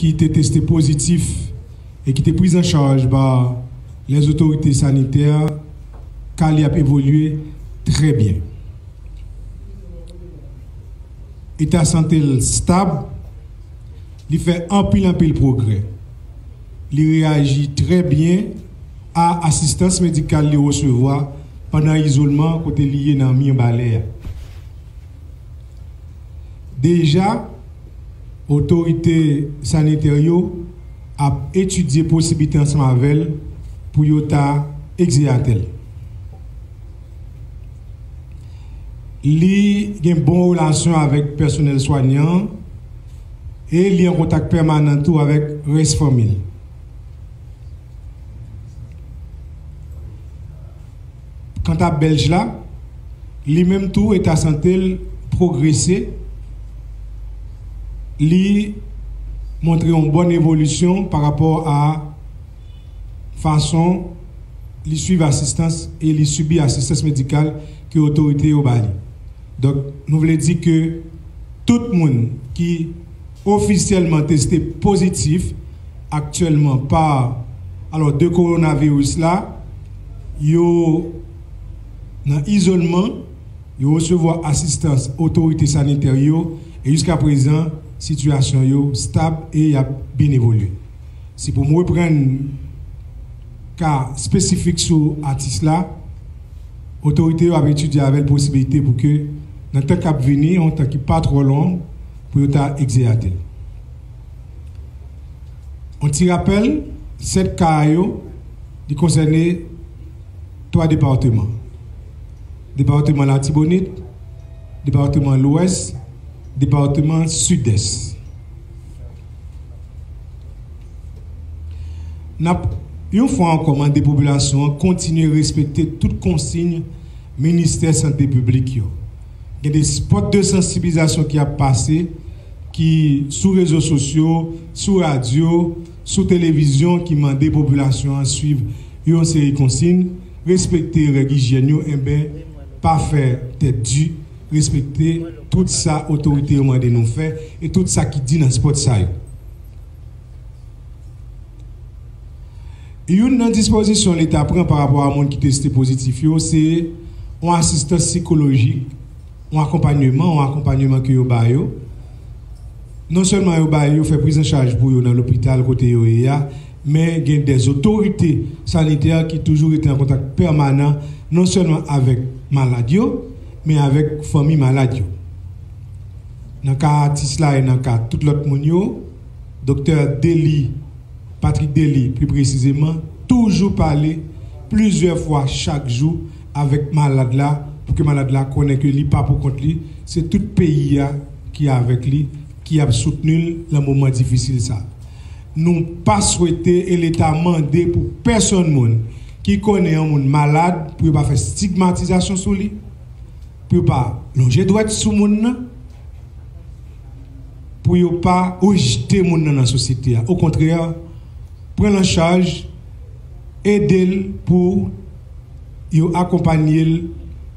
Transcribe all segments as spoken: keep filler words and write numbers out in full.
ki te teste pozitif e ki te priz an chaj pa lèzotorite sanitè, ka li ap evolye trè byen. Eta sante l stab, li fè anpil, anpil pwogrè. Li reyaji trè byen a asistans medikal li resevwa pandan izolman kote li ye nan Mibalè a. Deja, otorite sanitè yo ap etidye posiblite ansanm avè l pou yo ta egzeyate l. Li gen bon relasyon avèk pèsonèl swanyan an e li an kontak pèmanan tou avèk rès fanmi l. Kanta Bèlj la, li menm tou eta sante l pwogrese, li montre yon bòn evolisyon pa rapò a fason li swiv asistans e li sibi asistans medikal ke otorite yo ba li. Donk, nou vle di ke tout moun ki ofisyèlman teste pozitif aktyèlman pa, alò, de kowonaviris la, yo nan izolman, yo resevwa asistans otorite sanitè yo, e jiska prezan, sitiyasyon yo stab e y ap byen evolye. Si pou m reprann ka espesifik sou atis la, otorite yo ap etidye avè l posiblite pou ke nan tan k ap vini, yon tan ki pa twò long, pou yo ta egzeyate l. Yon ti rapèl, sèt ka yo, li konsène twa depatman. Depatman Latibonit, depatman Lwès, depatman Sidès. N ap, yon fwa ankò, mande popilasyon an kontinye respekte tout konsiy Ministè Sante Piblik yo. Gen de spòt de sansibilizasyon ki ap pase, ki sou rezo sosyo, sou radyo, sou televizyon, ki mande popilasyon an swiv yon seri konsiy, respekte règ ijyèn yo, enben, pa fè tèt di, respekte tout sa otorite yo mande nou fè e tout sa ki di nan spòt sa yo. Youn nan dispozisyon Leta pran pa rapò a moun ki teste pozitif yo, se yon asistans sikolojik, yon akonpanyeman, yon akonpanyeman ke yo ba yo. Non sèlman yo ba yo, fè priz an chaj pou yo nan lopital kote yo ye a, men gen de otorite sanitè ki toujou rete an kontak pèmanan, non sèlman avèk malad yo, men avèk fanmi malad yo. Nan ka atis la e nan ka tout lòt moun yo, Doktè Dely, Patrick Dely, pli presizeman, toujou pale plizyè fwa chak jou avèk malad la, pou ke malad la konnen ke li pa pou kont li, se tout peyi a ki avèk li, ki ap soutni l nan moman difisil sa. Nou pa swete e Leta mande pou pèsonn moun ki konnen yon moun malad, pou yo pa fè stigmatizasyon sou li, pou yo pa lonje dwèt sou moun nan, pou yo pa rejte moun nan nan sosyete a. Okontrè, pran l an chaj, ede l pou yo akonpanye l,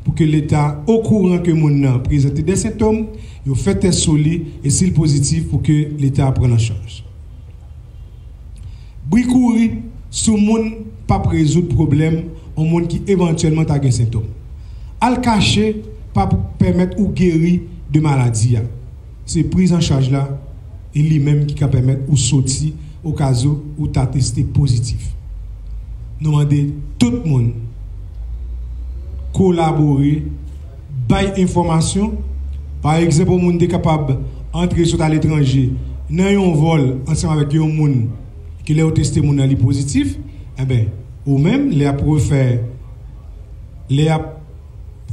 pou ke Leta okouran ke moun nan prezante de sentòm, yo fè tès sou li, e si l pozitif, pou ke Leta pran l an chaj. Bri kouri sou moun p ap rezoud pwoblèm yon moun ki evantyèlman ta gen sentòm. Al kache p ap pèmèt ou geri de maladi a. Se priz an chaj la, e li menm ki ka pèmèt ou soti okazo ou ta teste pozitif. Nou mande tout moun kolabore, bay enfòmasyon. Pa egzanp, yon moun te kapab antre sot aletranje nan yon vòl ansanm avèk yon moun ki lè yo teste moun nan li pozitif, enben, ou menm, lè y ap refè, lè y ap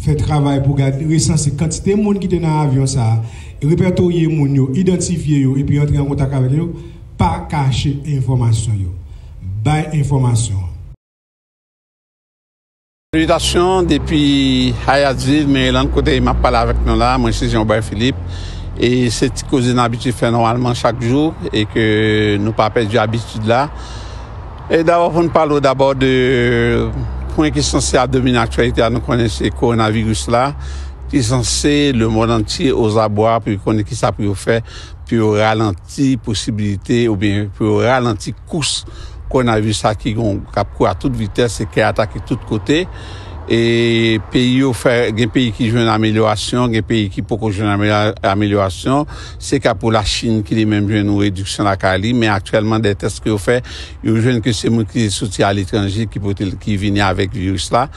fè travay pou gad, resanse kantite moun ki te nan avyon sa a, repètorye moun yo, idantifye yo, epi antre an kontak avèk yo, pa kache enfòmasyon yo. Bay enfòmasyon an. Salitasyon depi Hyattsville, Maryland, kote m ap pale avèk nou la. Mwen se Jean Robert Philippe. E se ti koze n abitye fè nòmalman chak jou e ke nou pa pèdi abitid la. E dabò, pou n pale w dabò de pwen ki sanse ap domine aktyalite a, nou konnen se kowonaviris la, ki sanse lemonn antye ozabwa pou yo konnen kisa pou yo fè pou yo ralanti posibilite oubyen pou yo ralanti kous kowonaviris la ki gon k ap kouri a tout vitès e ki atake tout kote. E peyi yo fè, gen peyi ki jwenn amelyorasyon, gen peyi ki poko jwenn amelyorasyon. Se ka pou Lachin ki li menm jwenn yon rediksyon lakay li, men aktyèlman dè tès ke yo fè, yo jwenn ke se moun ki soti aletranje ki pote ki vini avèk viris la.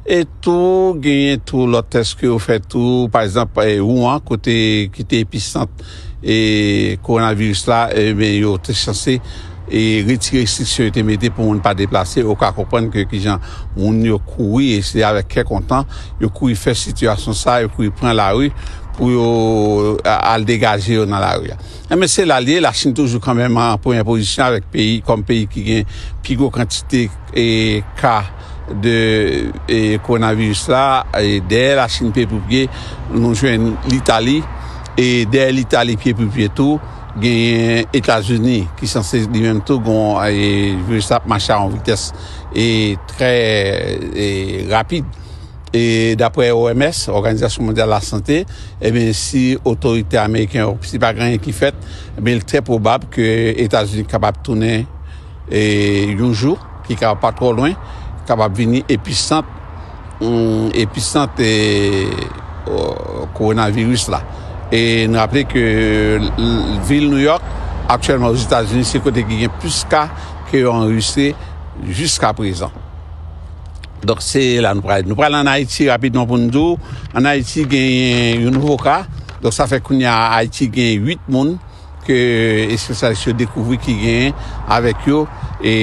E tou genyen tou lòt tès ke yo fè tou, pa egzanp, Wuhan kote ki te episant e kowonaviris la, ebyen yo te sanse e retire restriksyon yo te mete pou moun pa deplase. Ou ka konprann ke kijan moun yo kouri, e se avèk kè kontan yo kouri fè sitiyasyon sa, yo kouri pran lari pou yo al degaje yo nan lari a. Enben se la l ye, Lachin toujou kanmenm an premyè pozisyon avèk peyi kòm peyi ki gen pi gwo kantite e ka de e kowonaviris la. E dèyè Lachin pye pou pye, nou jwenn Litali. E dèyè Litali pye pou pye tou, genyen Etazini ki sanse li menm tou gon e viris la ap mache a yon vitès e trè e rapid. E daprè O M S, Òganizasyon Mondyal Lasante, ebyen si otorite ameriken yo, si pa gen anyen ki fèt, ebyen li trè pwobab ke Etazini kapab tounen e yon jou ki kapab pa twò lwen, kapab vini episant, episant e kowonaviris la. E n raple ke vil New York aktyèlman Ozetazini se kote ki gen plis ka ke yo anrejistre jiska prezan. Donk se la nou pral nou pral ann Ayiti rapidman pou n di w. Ann Ayiti genyen yon nouvo ka. Donk sa fè kounye a Ayiti gen uit moun ke espesyalis yo dekouvri ki genyen avèk yo e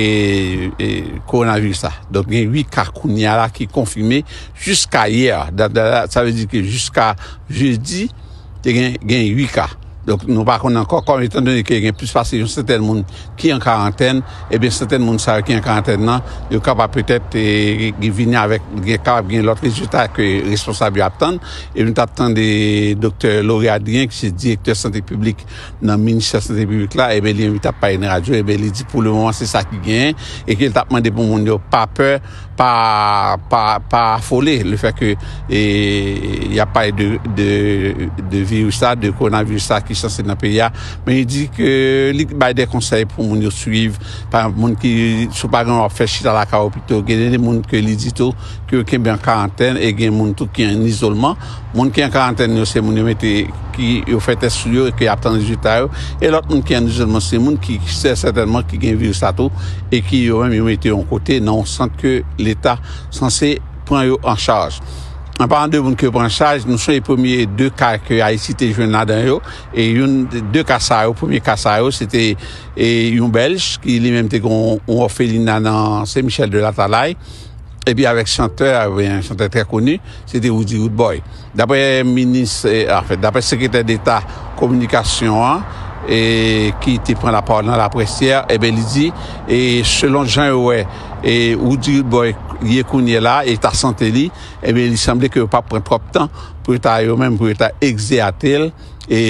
kowonaviris la. Donk gen uit ka kounye a la ki konfime jiska yè. Sa vle di ke jiska jedi te gen gen uit ka. Donk nou pa konn ankò kòm etandone ke gen plis pase yon santèn moun ki an karantèn, ebyen santèn moun sa yo ki an karantèn nan yo kapab petèt vini avèk gen kapab gen lòt rezilta ke responsab yo ap tann. E nou t ap tande Doktè Laurie Adrien ki se direktè sante piblik nan ministè sante piblik la, ebyen li menm li t ap pale nan radyo, ebyen li di pou lemoman se sa ki genyen e ke l t ap mande pou moun yo pa pè, pa pa pa afole lefètke e y ap pale de de de viris la, de kowonaviris la ki sanse nan peyi a. Men li di ke li bay de konsèy pou moun yo swiv. Pa egzanp, moun ki si w pa gen w ap fè chita lakay ou pito, gen de moun ke li di tou ke yo kenbe an karantèn e gen moun tou ki an izolman. Moun ki an karantèn yo se moun yo mete ki yo fè tès sou yo e ke y ap tann rezilta yo. E lòt moun ki an izolman se moun ki sè sètènman ki gen viris la tou e ki yo menm yo mete yo yon kote nan yon sant ke leta sanse pran yo an chaj. An palan de moun ke yo pran an chaj, nou sonje premye de ka ke Ayiti te jwenn ladan yo, e youn de ka sa yo, premye ka sa yo, se te e yon Bèlj ki li menm te gen yon òfelina nan Sen Michèl de Latalay, epi avèk chantè a, yon chantè trè koni, se te Roody Roodboy. Daprè minis, anfèt, daprè sekretè deta kominikasyon an, e ki te pran lapawòl nan laprès yè, ebyen li di, e selon jan yo wè e Roody Roodboy ye kounye la, eta sante li, ebyen li sanble ke yo p ap pran twòp tan pou yo ta yo menm pou yo ta egzeyate l, e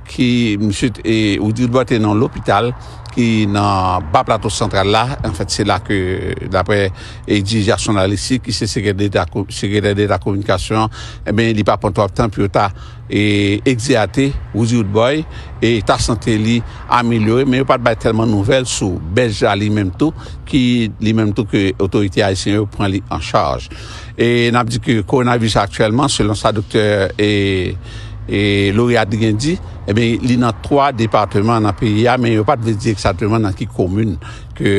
ki misye e Roody Roodboy te nan lopital ki nan ba plato santral la. Anfèt se la ke daprè e Dirijan Sonalisi ki se sekretè deta sekretè deta kominikasyon an, ebyen li pa pran twòp tan pou yo ta e egzeyate Roody Roodboy, e ta sante li amelyore, men yo pa t bay tèlman nouvèl sou Bèlj la li menm tou ki li menm tou ke otorite ayisyen yo pran li an chaj. E n ap di ke kowonaviris aktyèlman selon sa doktè e e Laurie Adrien di, ebyen li nan twa depatman nan peyi a, men yo pa t vle di egzakteman nan ki komin ke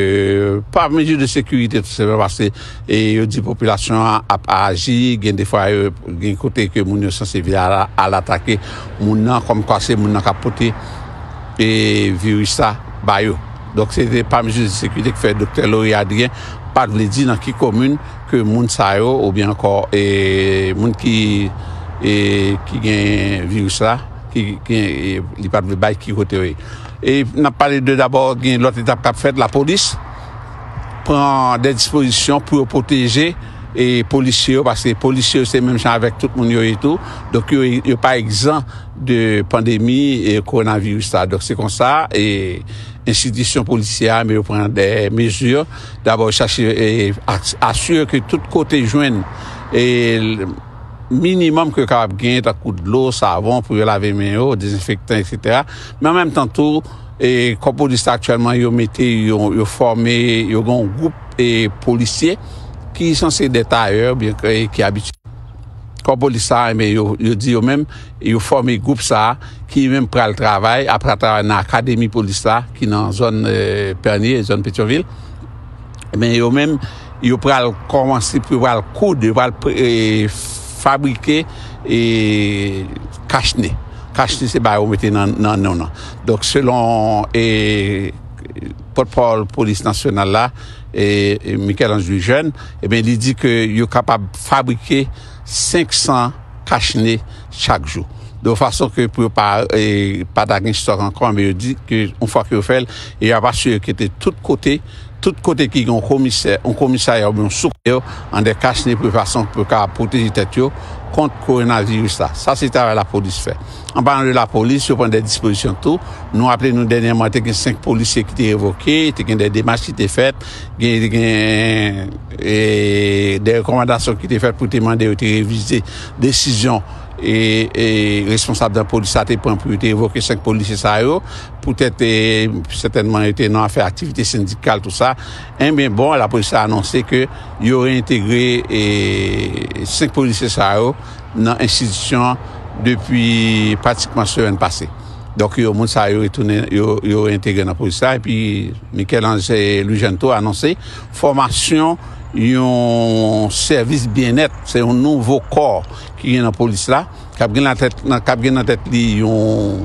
pa mezi de sekirite tou senpleman paske e yo di popilasyon an ap aji, gen defwa yo gen kote ke moun yo sanse vin al atake moun nan kòmkwa se moun nan k ap pote e viris la ba yo. Donk se te pa mezi de sekirite ki fè doktè Laurie Adrien pa t vle di nan ki komin ke moun sa yo oubyen ankò e moun ki e ki gen viris la ki gen li pa t vle bay ki kote yo ye. E n ap pale de dabò gen lòt etap k ap fèt, lapolis pran de dispozisyon pou yo pwoteje e polisye yo paske polisye yo se menm jan avèk tout moun yo ye tou. Donk yo yo pa egzan de pandemi e kowonaviris la. Donk se konsa e enstitisyon polisyè a men yo pran de mezi. Dabò yo chache e asire ke tout kote jwenn e minimòm ke yo kapab genyen, tankou dlo, savon pou yo lave men yo, dezenfektan, etsetera. Men an menm tan tou, e kò polis la aktyèlman, yo mete, yo, yo fòme, yo gen yon gwoup e polisye ki sanse dè tayè, oubyen ki, ki abitye. Kò polis sa, enben, yo, yo di yo menm, yo fòme gwoup sa, ki menm pral travay, apre travay nan akademi polis la, ki nan zòn e, Pènye, zòn Petyonvil. Men yo menm, yo pral kòmanse, yo pral koud, yo pral pre- e, fabrike e, kachne. Kachne se bagay ou mete nan, nan nen w nan. Donk, selon e, pòtpawòl polis nasyonal la, e, e Michel-Ange Louis Jeune, ebyen, li di ke yo kapab fabrike senk san kachne chak jou. De fason ke pou yo pa, e, pa ta gen stòk ankò, men yo di ke yon fwa ke yo fè l, e y ap asire ke te tout kote, tout kote ki gen yon komisè, yon komisarya oubyen yon soukòmandè, yo anndan kachne pou fason pou yo ka pwoteje tèt yo kont kowonaviris la. Sa se travay lapolis fè. An palan de lapolis, yo pran de dispozisyon tou. Nou raple nou dènyèman, te gen senk polisye ki te revoke, te gen de demach ki te fèt, gen, te gen e, de rekòmandasyon ki te fèt pou te mande yo te revize desizyon e, e responsab nan polis la te pran pou yo te revoke senk polisye sa yo, poutèt e, sètènman yo te nan afè aktivite sendikal, tou sa. Enben, bon, lapolis la anonse ke yo reyentegre e, senk polisye sa yo nan enstitisyon an depi pratikman semèn pase. Donk, yo, moun sa yo retounen, yo, yo reyentegre nan polis la. Epi, Michel-Ange Louis Jeune tou anonse fòmasyon yon sèvis byennèt. Se yon nouvo kò ki gen nan polis la, k ap gen nan tèt, nan, k ap gen nan tèt li yon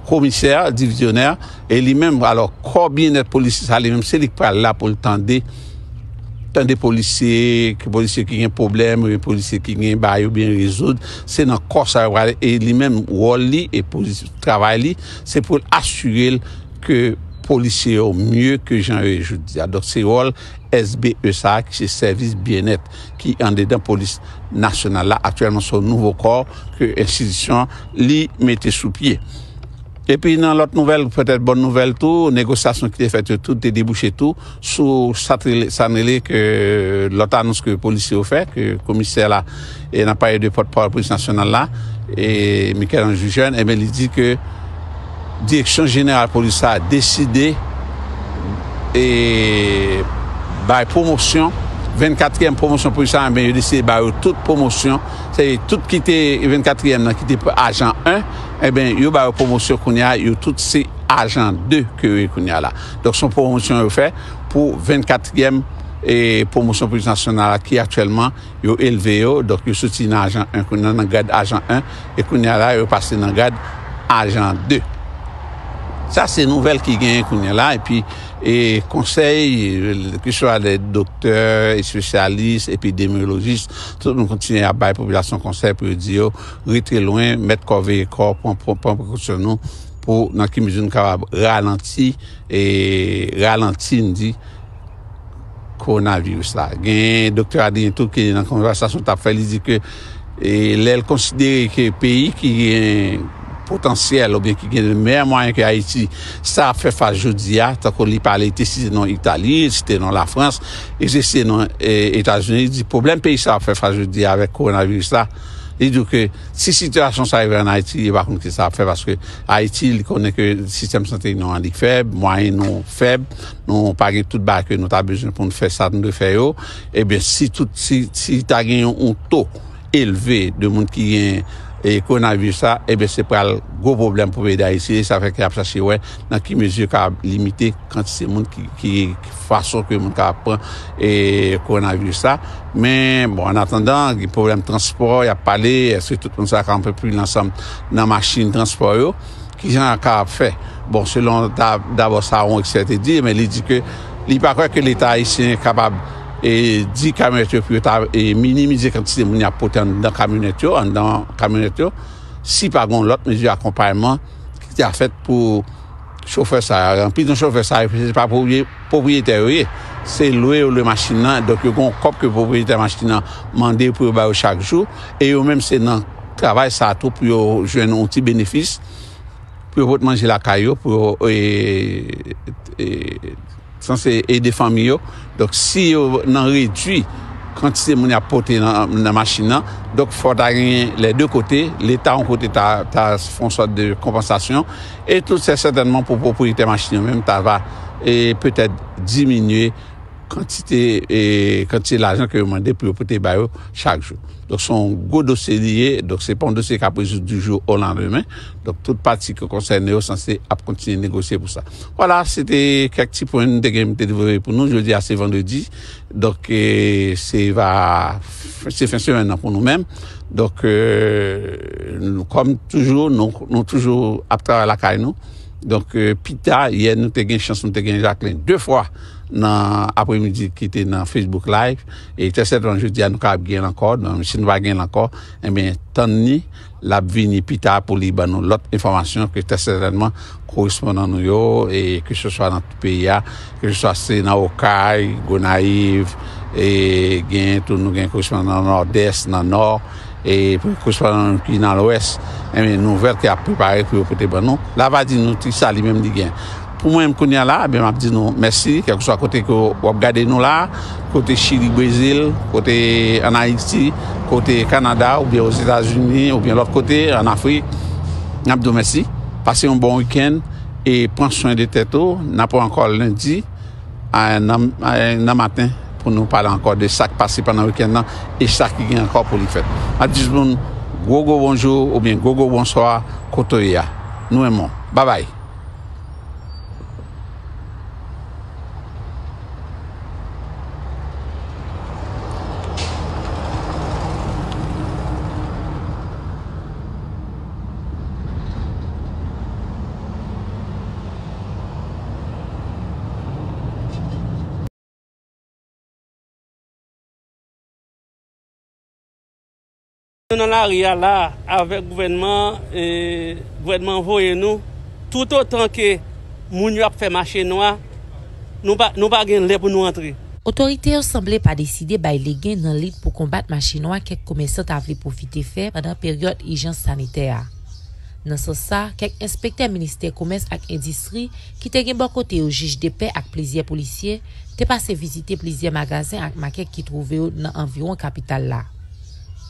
komisè divizyonè, e li menm, alò, kò byennèt polisye sa, li menm, se li k pral la pou l tande, tande polisye, ki polisye ki gen pwoblèm, oubyen polisye ki gen bagay yo byen rezoud, se nan kò sa yo prale, e li menm, wòl li, e polis- travay li, se pou l asire l ke polisye yo mye ke jan yo ye jodi a. Donk, se wòl S B E sa a, ki se sèvis byennèt, ki andedan polis nasyonal la. Aktyèlman, se yon nouvo kò ke enstitisyon an li mete sou pye. Epi nan lòt nouvèl, petèt bòn nouvèl tou, negosyasyon ki te fèt yo tout te debouche tou sou sa t rele, sa n rele ke lòt anons ke polisye yo fè, ke komisè la, e n ap pale de pòtpawòl polis nasyonal la, e Michel-Ange Louis Jeune, enben, li di ke direksyon jeneral polis la deside e bay pwomosyon, vennkatriyèm pwomosyon polis la, enben, yo deside ba yo tout pwomosyon. Se tout ki te vennkatriyèm nan, ki te ajan en, enben, yo ba yo pwomosyon kounye a, yo tout se ajan de ke yo ye kounye a la. Donk, se yon pwomosyon yo fè pou vennkatriyèm e pwomosyon polis nasyonal la, ki aktyèlman yo elve yo. Donk, yo soti nan ajan en, kounye a nan grad ajan en, e kounye a la, yo pase nan grad ajan de. Sa se nouvèl ki genyen kounye a la, epi e konsèy, keseswa de doktè, espesyalis, epidemyolojis, tout moun kontinye ap bay popilasyon konsèy pou yo di yo rete lwen, mèt kò veye kò, pran, pran, pran prekosyon nou pou nan ki mezi nou kapab ralanti, e ralanti, n di, kowonaviris la. Gen doktè Adrien tou ki nan konvèsasyon t ap fè, li di ke e lè l konsidere ke peyi ki gen potansyèl oubyen ki gen meyè mwayen ke Ayiti sa ap fè fas jodi a, tankou li pale, li te site non Itali, li site non Lafrans, li site non e, Etazini, li di pwoblèm peyi sa ap fè fas jodi a avèk kowonaviris la, li di ke si sitiyasyon sa rive ann Ayiti, li pa konn ki sa ap fè, paske Ayiti, li konnen ke sistèm sante nou an li fèb, mwayen nou fèb, nou pa gen tout bagay ke nou ta bezwen pou n fè sa n dwe fè yo. Ebyen, si tout, si, si ta gen yon, yon to elve de moun ki gen e, kowonaviris la, ebyen, se pral gwo pwoblèm pou peyi Dayiti. E sa fè ke y ap chache wè nan ki mezi yo kapab limite kantite moun ki, ki, ki fason ke moun kapab pran e, kowonaviris la. Men, bon, an atandan, gen pwoblèm transpò, y ap pale, èske tout moun sa ka anpil ansanm nan machin transpò yo? Kijan y ap kapab fè? Bon, selon da-, dabò sa yon ekspè te di, men li di ke li pa kwè ke Leta ayisyen kapab e, di kamyonèt yo pou yo ta e, minimize kantite moun y ap pote anndan kamyonèt yo, anndan kamyonèt yo, si pa gen lòt mezi akonpayman ki ta fèt pou chofè sa yo. Anpil nan chofè sa yo, se pa pwopriyetè yo ye. Se lwe yo lwe machin nan, donk yo gen yon kòb ke pwopriyetè machin nan mande pou yo ba yo chak jou, e yo menm se nan travay sa tou pou yo jwenn yon ti benefis, pou yo pot manje lakay yo, pou yo e, e, sanse ede fanmi yo. Donk, si yo nan redwi kantite moun y ap pote nan, nan machin nan. Donk, fò ta genyen lè de kote, Leta yon kote ta, ta fè yon sòt de konpansasyon, e tout sè sètènman pou pwopriyetè machin yo menm ta va, e, petèt diminye kantite, e, kantite lajan ke yo mande pou yo pote ba yo chak jou. Donk, se yon gwo dosye li ye. Donk, se pa yon dosye k ap rezoud du jour au lendemain. Donk, tout pati ki konsène yo sanse ap kontinye negosye pou sa. Vwala, se te kèk ti pwen nou te gen pou te devlope pou nou. Jodi a, se vandredi. Donk, e, se va, se fen semèn nan pou nou menm. Donk, e, nou, kòm toujou, nou, nou toujou ap travay lakay nou. Donk, e, pita, yè, nou te gen chans, nou te gen Jacqueline de fwa nan apremidi ki te nan Facebook Live. E trè sètènman, jodi a, nou kapab gen l ankò. Donk, si nou pa gen l ankò, ebyen, tann li, l ap vini pita pou li ban nou lòt enfòmasyon ke trè sètènman korespondan nou yo, e keseswa nan tout peyi a, keseswa se nan Okay, Gonayiv, e gen tou, nou gen korespondan nan Nòdès, nan Nò, e korespondan nou ki nan Lwès, enben, nouvèl ke y ap prepare pou yo pote ban nou. L ava di nou ti sa li menm li gen. Pou mwen menm kounye a la, ebyen, m ap di nou mèsi, kèlkeswa kote ke w ap gade nou la, kote Chili, Brezil, kote ann Ayiti, kote Kanada, oubyen Ozetazini, oubyen lòt kote, ann Afrik. N ap di w mèsi. Pase yon bon wikenn e pran swen de tèt ou. N ap wè ankò lendi a, nan, a, nan maten pou nou pale ankò de sa k pase pandan wikenn nan e sa ki gen ankò pou li fèt. N ap di tout moun gwo gwo bonjou oubyen gwo gwo bonswa kote w ye a. Nou renmen w. Babay. Nou nan lari a la avèk gouvènman, e, gouvènman voye nou. Toutotan ke moun yo ap fè mache nwa, nou pa, nou pa gen lè pou nou antre. Otorite yo sanble pa deside bay legen nan lit pou konbat mache nwa kèk komèsan ta vle pwofite fè pandan peryòd ijans sanitè a. Nan sans sa, kèk enspektè Ministè Komès ak Endistri ki te gen bò kote yo jij de pè ak plizyè polisye te pase vizite plizyè magazen ak makèt ki twouve yo nan anviwon kapital la.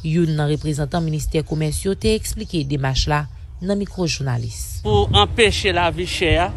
Youn nan reprezantan Ministè Komès yo te eksplike demach la nan mikwo jounalis. Pou anpeche lavi chè a,